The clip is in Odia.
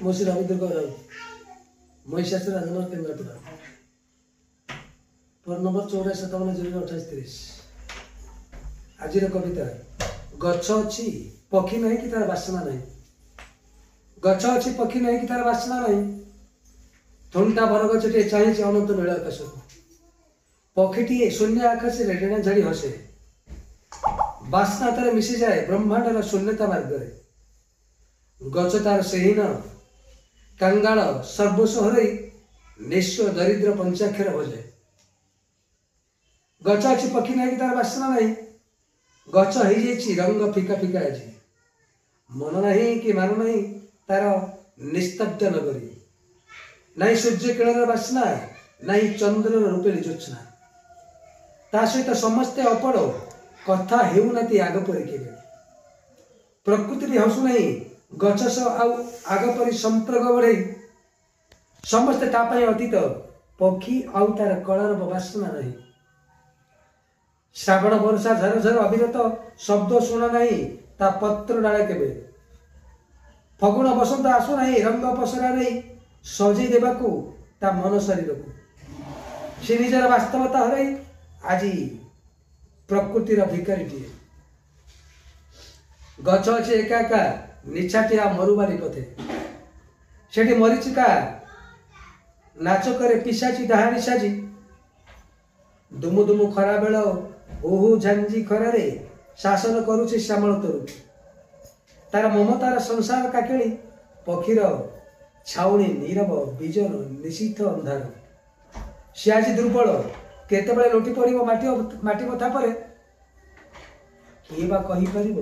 ମୁଁ ଶ୍ରୀ ରବୀନ୍ଦ୍ର ରାଉତ, ମହିଷାସୁର, ରାଜନଗର, କେନ୍ଦ୍ରାପଡ଼ା। Phone number 84 57 0 28 30। ଆଜିର କବିତା, ଗଛ ଅଛି ପକ୍ଷୀ ନାହିଁ କି ତାର ବାସ୍ନା ନାହିଁ। ଗଛ ଅଛି ପକ୍ଷୀ ନାହିଁ କି ତାର ବାସ୍ନା ନାହିଁ। ଥୁଣ୍ଟା ବରଗଛଟିଏ ଚାହିଁଛି ଅନନ୍ତ ନୀଳ ଆକାଶକୁ। ପକ୍ଷୀଟିଏ ଶୂନ୍ୟ ଆକାଶରେ ଡେଣା ଝାଡ଼ି ହସେ। ବାସ୍ନା ତାର ମିଶିଯାଏ ବ୍ରହ୍ମାଣ୍ଡର ଶୂନ୍ୟତା ମାର୍ଗରେ। ଗଛ ତାର ସେହୀନ କାଙ୍ଗାଳ, ସର୍ବସ୍ୱ ହରେଇ ନିଃସ୍ୱ ଦରିଦ୍ର ପଞ୍ଚାକ୍ଷର ଭଜେ। ଗଛ ଅଛି ପକ୍ଷୀ ନାହିଁ କି ତାର ବାସ୍ନା ନାହିଁ। ଗଛ ହେଇଯାଇଛି ରଙ୍ଗ ଫିକା ଫିକା ଆଜି। ମନ ନାହିଁ କି ମାନ ନାହିଁ ତାର ନିସ୍ତବ୍ଧ ନଗରୀ। ନାହିଁ ସୂର୍ଯ୍ୟ କିରଣର ବାସ୍ନା, ନାହିଁ ଚନ୍ଦ୍ରର ରୂପେଲି ଜ୍ୟୋତ୍ସ୍ନା। ତା ସହିତ ସମସ୍ତେ ଅପଡ଼, କଥା ହେଉନାହାନ୍ତି ଆଗ ପରି କେବେ। ପ୍ରକୃତି ବି ହସୁନାହିଁ ଗଛ ସହ ଆଉ ଆଗ ପରି ସମ୍ପର୍କ ବଢ଼େଇ। ସମସ୍ତେ ତା ପାଇଁ ଅତୀତ। ପକ୍ଷୀ ଆଉ ତାର କଳରବ ବାସ୍ନା ନାହିଁ। ଶ୍ରାବଣ ବର୍ଷା ଝର ଝର ଅବିରତ ଶବ୍ଦ ଶୁଣା ନାହିଁ ତା ପତ୍ର ଡାଳେ କେବେ। ଫଗୁଣ ବସନ୍ତ ଆସୁନାହିଁ ରଙ୍ଗ ପସରା ନେଇ ସଜେଇ ଦେବାକୁ ତା ମନ ଶରୀରକୁ। ସେ ନିଜର ବାସ୍ତବତା ହରାଇ ଆଜି ପ୍ରକୃତିର ଭିକାରୀଟିଏ। ଗଛ ଅଛି ଏକା ଏକା ନିଛାଟିଆ ମରୁବାରି ପଥେ। ସେଠି ମରିଚିକା ନାଚ କରେ ପିସାଚି ଡାହାଣୀ ସାଜି। ଦୁମୁ ଦୁମୁ ଖରା ବେଳ ହୁ ଝାଞ୍ଜି ଖରାରେ ଶାସନ କରୁଛି ଶ୍ୟାମଳ ତରୁ। ତାର ମମତାର ସଂସାର କାକେଳି ପକ୍ଷୀର ଛାଉଣି ନୀରବ ବିଜନ ନିଶୀଥ ଅନ୍ଧାର। ସେ ଆଜି ଦୁର୍ବଳ, କେତେବେଳେ ଲୋଟି ପଡ଼ିବ ମାଟି ମାଟି ମଥା ପରେ, କିଏ ବା କହିପାରିବ?